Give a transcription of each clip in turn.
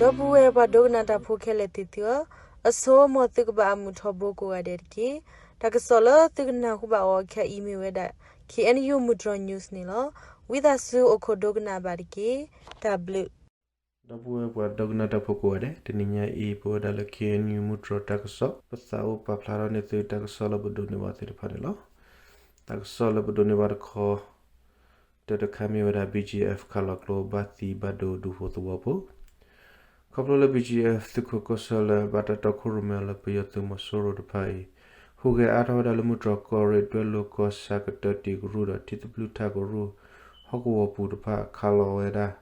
ဒီပုၢ်ဝဲၢ်ပှၤဒိကနၣ်တၢ်ဖိခဲလၢာ်သ့ၣ်သုဧၢ, အဆိ မ်သုကဘၣ်အမုာ်ထီဘိကိးဂၤဒဲးတက့ၢ်. တၢ်ကစီၣ်လၢသုကနၢ်ဟူဘၣ်အီၤခဲအံၤမ့ၢ်ဝဲဒၣ် K N U မုၢ်တြီၤ news န့ၣ်လီၤ. ဝံသးစူၤအိၣ်ခိးဒိကနၣ်ဘၣ်တက့ၢ်. တၢ်ဘျုး ဒီပုၢ်ဝဲၢ်ပှၤဒိကနၣ်တၢ်ဖိကိးဂၤဒဲး, တနံၤညါအံၤ ပဝဲဒၣ်လၢ K N U မုၢ်တြီၤတၢ်ကစီၣ် ပသးအိၣ်ပာ်ဖျါထီၣ်န့ၢ်သုတၢ်ကစီၣ်လၢပဒိးန့ၢ်ဘၣ်သ့ၣ်တဖၣ်န့ၣ်လီၤ. တၢ်ကစီၣ်လၢပဒိးန့ၢ်ဘၣ်တခီ တၢ်တခါမ့ၢ်ဝဲဒၣ် B G F ခးလီၤကျိဘၣ်သံဘၣ်ဒိဒူဖိသဝီဖိ ခီဖျိလၢ B G F သုးခိၣ်ကီၢ်ဆၢလၢဘၣ်တၢ်တီခိၣ်ရိၣ်မဲအီၤလၢပယီၤသုးမီၤစိရိၤတဖၣ်အံၤ ဟူးဂဲၤအါထီၣ်ဝဲဒၣ်လၢမုၢ်တြီၤကီၢ်ရ့ၣ် ဒွဲၣ်လိၤကီၢ်ဆၣ်ကတၢၢ်တံာ်ကရူၢ်ဒီး ထံသဘျုးထးကရူၢ် ဟီၣ်ကဝီၤပူၤတဖၣ် ခးလီၤဝဲဒၣ်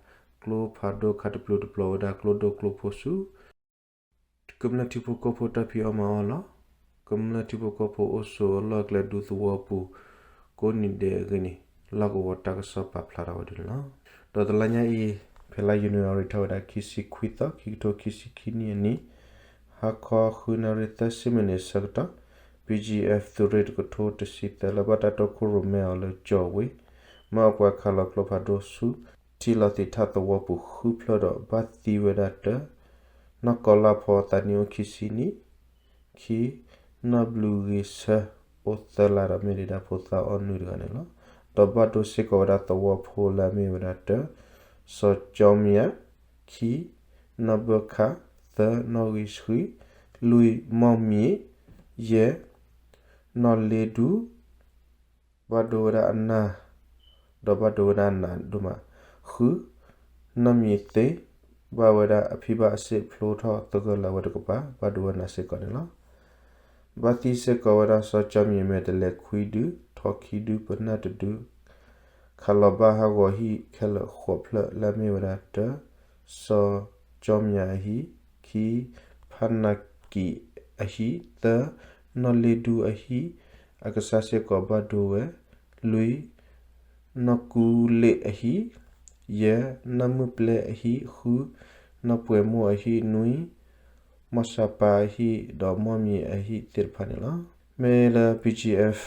ကျိဖးဒိၣ်ခးတပျုာ်တပျီၤဝဲဒၣ်ကျိဒိၣ်ကျိဖိဆူ ကမျၢၢ်ထံဖိကီၢ်ဖိတၢ်ဖံးအီၣ်မၤအီၣ်လီၤ. ကမျၢၢ်ထံဖိကီၢ်ဖိအိၣ်ဆိးအလီၢ်အကျဲဒူသဝီပူၤ ကိးနံၤဒဲးအဂ့ၢ်န့ၣ် လီၢ်ကဝီၤတၢ်ကစီၣ်ပာ်ဖျါထီၣ်ဝဲဒၣ်န့ၣ်လီၤ. ဒီးတလါညါအံၤ ဖဲလါယနူၤအါရံၤထီၣ်ဝဲဒၣ် ခံဆံခွံသီ ခံကထိခံဆံခံနံၣ်အနံၤ ဟါခီဃုနၣ်ရံၣ်သၢဆံမံးနံးဆၢကတီၢ် B G F သုးရ့ၣ်တကထိတဆံသၢ လၢဘၣ်တၢ်တီခိၣ်ရိၣ်မဲအီၤလၢကၠီၤဝ့ မၤအီၣ်ပှၤခးလီၤကျိဖးဒိၣ်ဆူ ထံလီၤသံးထၣ်သဝီပူၤဃုဖျၢၣ်ဒီး ဘၣ်သံဝဲဒၣ်တၢ နီၢ်ကီၤလါဖီ သးနံၣ်အိၣ်ခံဆံနံၣ်, ခံ, နီၢ်ဘျုးဂ့ၤဆၢ အိၣ်သၢလါဒီးမ့ၢ်ဒံးဒၣ်ဖိသၣ်အီၣ်နုၢ်တဂၤန့ၣ်လီၤ. ဒီးဘၣ်ဒိစ့ၢ်ကီးဝဲဒၣ်သဝီဖိလၢအမ့ၢ်ဝဲဒၣ်တၢ စီၤကၠီမံယၤ, ခံ, နီၢ်ဘၢခး, သၢ, နီၢ်ဂံၢ်ဆှံ, လွံၢ်, မီၢ်မံၤ, ယဲၢ်, နီၢ်လ့ဒူ ဘၣ်ဒိဝဲဒၣ်အနၢ်, ဒီးဘၣ်ဒိဝဲဒၣ်အနးဒိၣ်မး, ဃု, နီၢ်မံၤသ့, ဘၣ်ဝဲဒၣ်အဖံဘၣ်အစ့းဖျိထီၣ်သဂၢၢ်လၢအဝဲတကပၤ ဘၣ်ဒိဝဲနးစ့ၢ်ကီးန့ၣ်လီၤ. ဘၣ်သံစ့ၢ်ကီးဝဲဒၣ်စီၤကၠီမံၤအမဲာ်တလဲၤခွံဒု, ထီၣ်ခံဒု, ပနၢ်တဒု, ခးလီၤဘၣ်ဟးဂီၤဟံၣ်ခဲလၢာ်ဃိးဖျၢၣ်လၢအမ့ၢ်ဝဲဒၣ်တၢ စီၤကၠီမံယၤအဟံၣ်, ခံ, ဖးနၢ်ကံၣ်အဟံၣ်, သၢ, နီၢ်လ့ဒူအဟံၣ်, အကစၢ်စ့ၢ်ကီးဘၣ်ဒိဝဲ, လွံၢ်, နီၢ်ကူလ့းအဟံၣ်, ယဲၢ်, နီၢ်မုၢ်ပျဲအဟံၣ်, ဃု, နီၢ်ပှဲၤမိၢ်အဟံၣ်, နွံ, မီၢ်စၢ်ပၤအဟံၣ် ဒီးမီၢ်မံၤအဟံၣ်သ့ၣ်တဖၣ်န့ၣ်လီၤ. မ့ၢ်လၢ B G F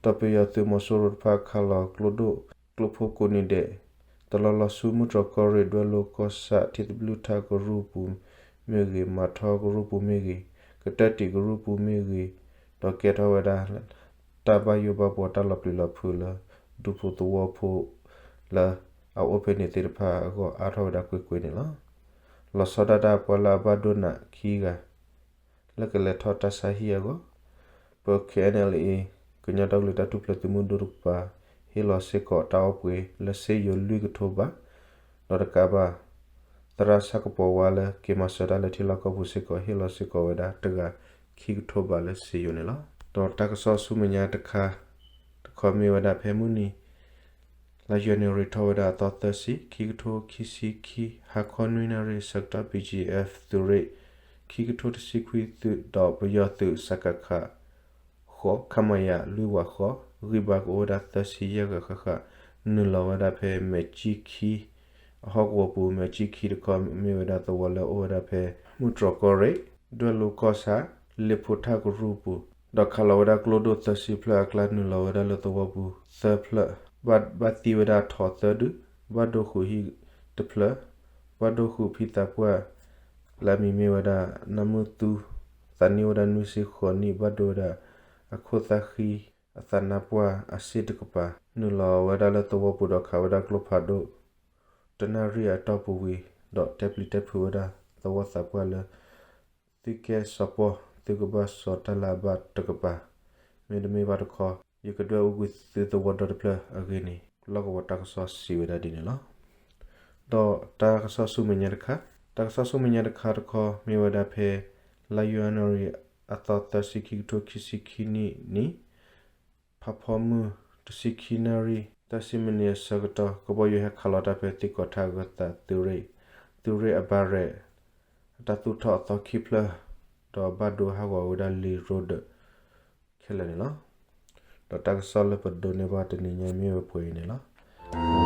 ဒီးပယီၤသုးမီၤစိရိၤတဖၣ်ခးလီၤကျိဒိၣ်ကျိဖိကိးနံၤဒဲး တလီၢ်လီၢ်ဆူမုၢ်တြီၤကီၢ်ရ့ၣ် ဒွဲၣ်လိၤကီၢ်ဆၣ် ထံသဘျုးထးကရူၢ်ပူၤမ့ၢ်ဂ့ၤ, မၤထီကရူၢ်ပူၤမ့ၢ်ဂ့ၤ, ကတၢၢ်တံာ်ကရူၢ်ပူၤမ့ၢ်ဂ့ၤ, ဒီးကဲထီၣ်ဝဲဒၣ် တၢ်ဘၣ်ယိၣ်ဘၣ်ဘှီတၢ်လီၤပျံၤလီၤဖုးလၢ ဒူဖိသဝီဖိလၢအအိၣ်ဖဲန့ၣ်သ့ၣ်တဖၣ်အဂီၢ် အါထီၣ်ဝဲဒၣ်ကွ့ၢ်ကွ့ၢ်န့ၣ်လီၤ. လီၤဆီဒၣ်တၢ်ပှၤလၢအဘၣ်ဒိနးခံဂၤ လၢကလဲၤထီၣ်တၢ်ဆါဟံၣ်အဂီၢ်, ပ K N L A ကညီဒီကလုာ်တၢ်ထူၣ်ဖျဲးသုးမုၢ်ဒိၣ်တကပၤ ဟ့ၣ်လီၤစ့ၢ်ကီးတၢ်အီၣ်ပှ့ၤလၢစ့ယိၤလွံၢ်ကထိဘး, ဒီးတကးဘၣ် သရၣ်ဆၣ်ကပီၤဝါလၢက့ၤမၤစၢၤတၢ်လၢထံလီၢ်ကီၢ်ပူၤစ့ၢ်ကီး ဟ့ၣ်လီၤစ့ၢ်ကီးဝဲဒၣ်တဂၤခံကထိဘးလၢစ့ယိၤန့ၣ်လီၤ. ဒီးတၢ်ကစီၣ်ဆူမဲာ်ညါတခါ တခီမ့ၢ်ဝဲဒၣ်ဖဲမုၢ်နံၤ လါယနူၤအါရံၤထီၣ်ဝဲဒၣ်အသီသၢဆံ ခံကထိခံဆံခံ ဟါခီနွံနၣ်ရံၣ်ဆၢကတီၢ် B G F သုးရ့ၣ် ခံကထိတဆံခွံသုး ဒီးပယီၤသုး စကခ ဃိး ခမရ လွံၢ်ဝးဃိး ဂံၢ်ဘါကအိၣ်ဝဲဒၣ်သၢဆံယဲၢ်ဂၤဃၣ်ဃၣ် နုာ်လီၤဝဲဒၣ်ဖဲမဲာ်ကၠံခံ အဟီၣ်ကဝီၤပူၤ မဲာ်ကၠံခံတခီ မ့ၢ်ဝဲဒၣ်သဝီလၢအအိၣ်ဝဲဒၣ်ဖဲ မုၢ်တြီၤကီၢ်ရ့ၣ် ဒွဲၣ်လိၤကီၢ်ဆၣ် လ့ၣ်ဖိထၣ်ကရူၢ်ပူၤ ဒီးခးလီၤဝဲဒၣ်ကျိဒိၣ်သၢဆံဖျၢၣ်အကျါ နုာ်လီၤဝဲဒၣ်လၢသဝီပူၤသၢဖျၢၣ် ဘၣ်သံဝဲဒၣ်ထိးသၢဒု, ဘၣ်ဒိဃုာ်ဟံၣ်တဖျၢၣ်, ဘၣ်ဒိဃုာ်ဖံသးပှၢ် လၢအမံၤမ့ၢ်ဝဲဒၣ် နီၢ်မုၢ်သူ, သးနံၣ်အိၣ်ဝဲဒၣ်နွံဆံဃိးနံၣ် ဘၣ်ဒိဝဲဒၣ်အခိၣ်သၣ်ဃံ အသးနါပှၢ်အစ့ၣ်တကပၤ နုာ်လီၤဝဲဒၣ်လၢသဝီပူၤဒီးခးဝဲဒၣ်ကျိဖးဒိၣ် တနၣ်ရံၣ်အတီၢ်ပူၤဝံၤ ဒီးတဲပျံၤတဲဖုးဝဲဒၣ်သဝီသးပှၢ်လၢ သုကဲစီၤပီၢ် သုကဘၣ်စီၤတၢ်လၢအဘၣ်တကပၤ, မ့တမ့ၢ်ဘၣ်တခီ ယကဒွဲၣ်အူကွံာ်သုသဝီဒီတဖျၢၣ်အဂ့ၢ်န့ၣ် လီၢ်ကဝီၤတၢ်ကစီၣ်စံးဝဲဒၣ်ဒ်န့ၣ်လီၤ. ဒီးတၢ်ကစီၣ်ဆူမဲာ်ညါတခါ, တၢ်ကစီၣ်ဆူမဲာ်ညါတခါတခီ မ့ၢ်ဝဲဒၣ်ဖဲ လါယနူၤအါရံၤ အသီသၢဆံ ခံကထိခံဆံခံနံၣ်န့ၣ် ဖးဖီမုၢ် တဆံခံနၣ်ရံၣ် သၢဆံမံးနံးအဆၢကတီၢ် ကဘီယူၤဟဲခးလီၤတၢ်ဖဲသံကီၢ်ထးအဂၢၤသးသုးရ့ၣ်, သုးရ့ၣ်အဘၣ်ရဲၣ် အတၢ်သူၣ်ထီၣ်အသီခံဖျၢၣ် ဒီးဘၣ်ဒိဟးဂီၤဝဲဒၣ်လံာ်ရိဒၢးခဲလၢာ်န့ၣ်လီၤ. ဒီးတၢ်ကစီၣ်လၢပဒိးန့ၢ်ဘၣ်တနံၤညါအံၤမ့ၢ်ဝဲပှဲၤအံၤန့ၣ်လီၤ.